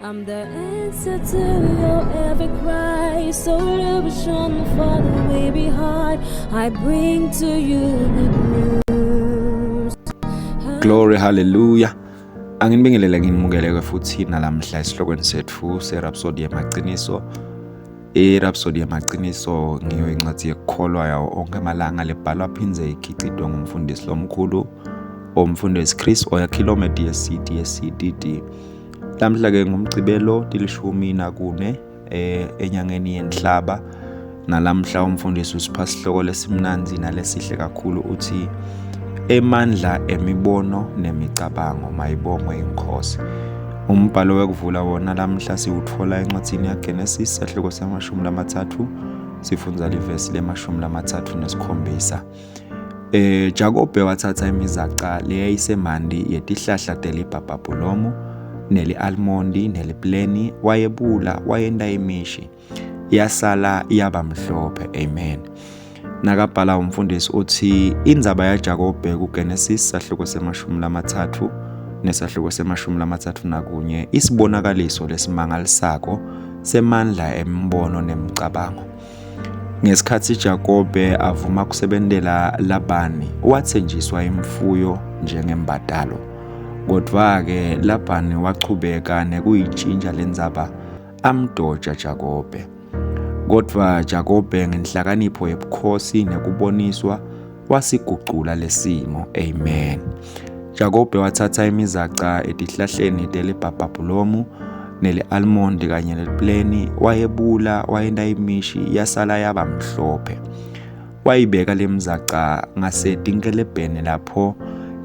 I'm the answer to your every cry, solution for the weary heart. I bring to you good news. Glory, hallelujah. Anginibingelele nginimukele futhi nalamhla esihlokweni sethu seRhapsody yamaqiniso. IRhapsody yamaqiniso ngiyo incwadi yekukholwa yawo onke amalanga lebhalwa phindze ikhicitwe ngumfundisi lomkhulu umfundisi Chris Oyakhilome DSC DSC DD. Lamhla ke ngumgcibelo tilishumi nakune enyangeni yenhlaba nalamhla umfundisi usipha sihloko lesimnandzi nalesihle kakhulu uthi emandla emibono nemicabango mayibongwe inkosi. Umbhalo wekuvula wona lamhla siwutfola encwadzini yaGenesis sahluko sama-30 sifundza livesi lema-37. Jakobe wathatha imizaca leyayisemandi yetihlahla telibhabhabhulomu neli-almondi nelipleni wayebula wayenta imishi yasala yaba mhlophe. Amen. Nakabhala umfundisi uthi indzaba yaJakobe kuGenesis sahluko sema-30 nesahluko sema-31 isibonakaliso lesimangalisako semandla embono nemicabango. Ngesikhathi Jakobe avuma kusebentela Labani, wathenjiswa imfuyo njengembadalo. Kodwa-ke Labani wachubeka nekuyitshintsha lendzaba amdoja Jakobe. Kodwa Jakobe ngenhlakanipho yebukhosi nekuboniswa wasigucula lesimo. Amen. Jakobe wathatha imizaca etihlahleni telibhabhabhulomu neli-almondi kanye nelipleni wayebula wayenta imishi yasala yaba mhlophe. Wayibeka lemzaca ngasetinkelebheni lapho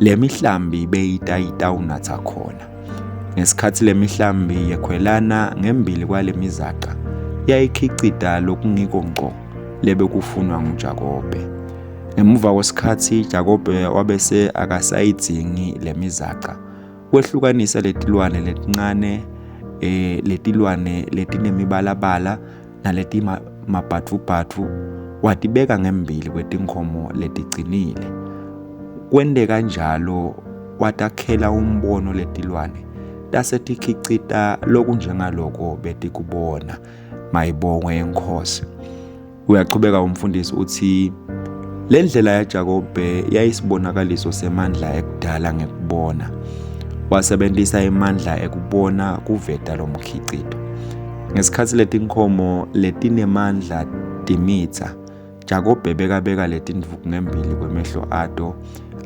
lemihlambi beyitayitawunatha khona. Ngesikhathi lemihlambi yekhwelana ngembili kwalemizaca yayikhicita lokungiko ngco lebekufunwa nguJakobe. Ngemuva kwesikhathi Jakobe wabese akasayidzingi lemizaca. Wehlukanisa letilwane letincane letilwane letinemibalabala naletimabhadvubhadvu watibeka ngembili kwetinkhomo letigcinile. Kwente kanjalo watakhela umbono letilwane tase tikhicita lokunjengaloko betikubona. Mayibongwe inkosi. Uyachubeka umfundisi uthi le ndlela yaJakobe yayisibonakaliso semandla ekudala ngekubona. Wasebentisa emandla ekubona kuveta lomkhicito. Ngesikhathi letinkhomo letinemandla timitsa, Jakobe bekabeka letindvuku ngembili kwemehlo ato,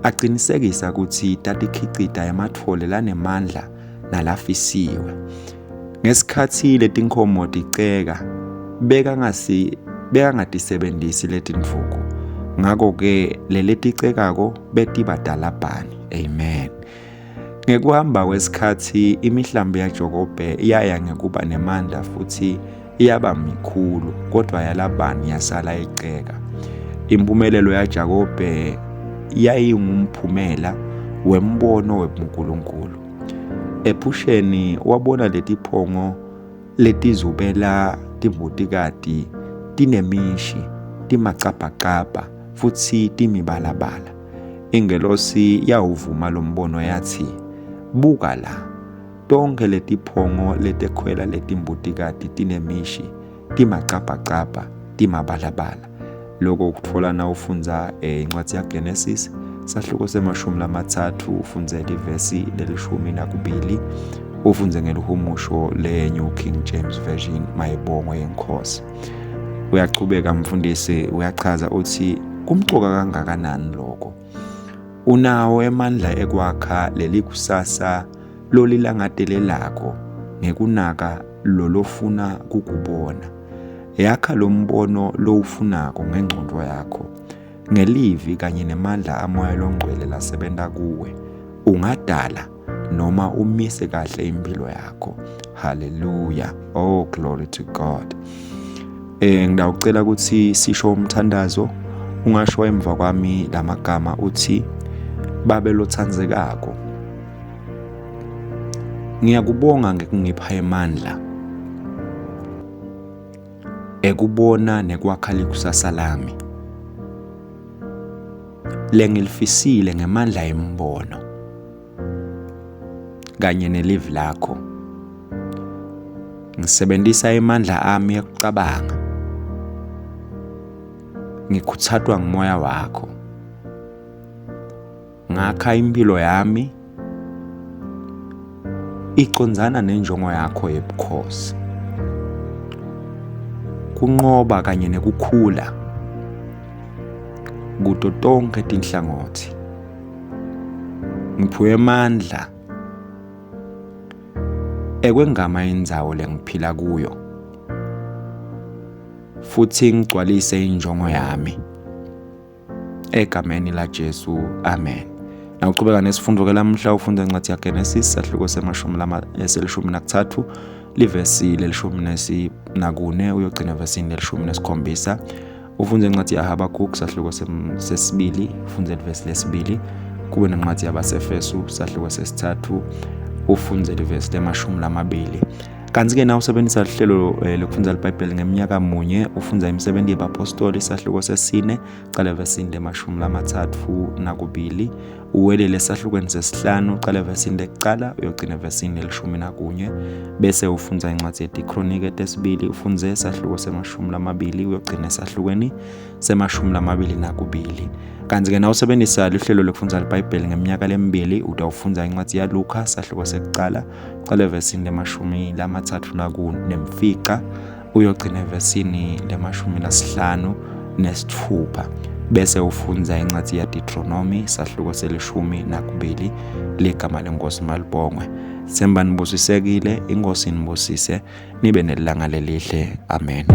aqinisekisa ukuthi tatikhicita ematfole lanemandla nalafisiwe. Ngesikhathi letinkhomo ticeka, bekangatisebentisi letindvuku. Ngakho-ke leleticekako betiba taLabani. Amen. Ngekuhamba kwesikhathi imihlambi yaJakobe yaya ngekuba nemandla futhi yaba mikhulu, kodwa yaLabani yasala iceka. Impumelelo yaJakobe yayingumphumela wembono webuNkulunkulu. Ephusheni wabona letiphongo letizubela timbutikati tinemishi, timacabhacabha futhi timibalabala. Ingelosi yawuvuma lombono yathi, buka la, tonke letiphongo letekhwela letimbutikati tinemishi, timacabhacabha, timabalabala. Lokho ukuthola nawufundza incwadi yaGenesis sahluko sema-30 ufundze livesi leli-12 ufundze ngelihumusho le-New King James Version. Mayibongwe inkosi. Uyachubeka mfundisi uyachaza uthi kumcoka kangakanani lokho. Unawo emandla ekwakha leli kusasa lolilangatelelako ngekunaka lolofuna kukubona. Yakha lombono lowufunako ngengcondo yakho ngelivi kanye nemandla amoya longcwele lasebenta kuwe. Ungadala noma umise kahle impilo yakho. Hallelujah. Oh, glory to God. Ngidawucela ukuthi sisho umthandazo, ungasho emva kwami lamagama uthi, Babe lothandzekako, ngiyakubonga ngekungipha emandla ekubona nekwakha likusasa lami lengilifisile ngemandla embono kanye nelivi lakho. Ngisebentisa emandla ami ekucabanga. Ngikhutsatwa ngumoya wakho. Ngakha impilo yami icondzana nenjongo yakho yebukhosi. Kunqoba kanye nekukhula kuto tonkhe tinhlangothi. Ngiphiwe emandla ekwengama indzawo lengiphila kuyo futhi ngigcwalise injongo yami. Egameni laJesu, amen. Nawuchubeka nesifundo ke lamuhla ufunda incwadi yaGenesis sahluko semashumi lama eselishumi nakuthathu livesi lelishumi nesakune uyogcina evesini lelishumi nesikhombisa. Ufundze incwadi yaHabakuk sahluko sesibili ufundze livesi lesibili kube nencwadi yabaseFesu sahluko sesithathu ufundze livesi lemashumi lamabili. Kanti-ke na usebenzisa luhlelo eh, lokufundza liBhayibheli ngeminyaka munye ufundza imisebenzi yebapostoli isahluko sesine cala evesini lemashumi lamathathu nakubili uwelele esahlukweni sesihlanu uqale evesini lekucala uyogcina evesini lelishumi nakunye bese ufundza incwadi yetikhronike tesibili ufundze esahluko semashumi lamabili uyogcina esahlukweni semashumi lamabili nakubili kanti-ke na usebenzisa luhlelo lokufundza libhayibheli ngeminyaka lemibili utawufundza incwadi yaLukha sahluko sekucala cala evesini lemashumi lamathathu nakunemfica uyogcina evesini lemashumi lasihlanu nesitfupha bese ufundza incwadi yaDeuteronomy sahluko selishumi nakubili ligama lenkosi malibongwe themba nibusisekile inkosi nibusise nibe nelanga lelihle amen.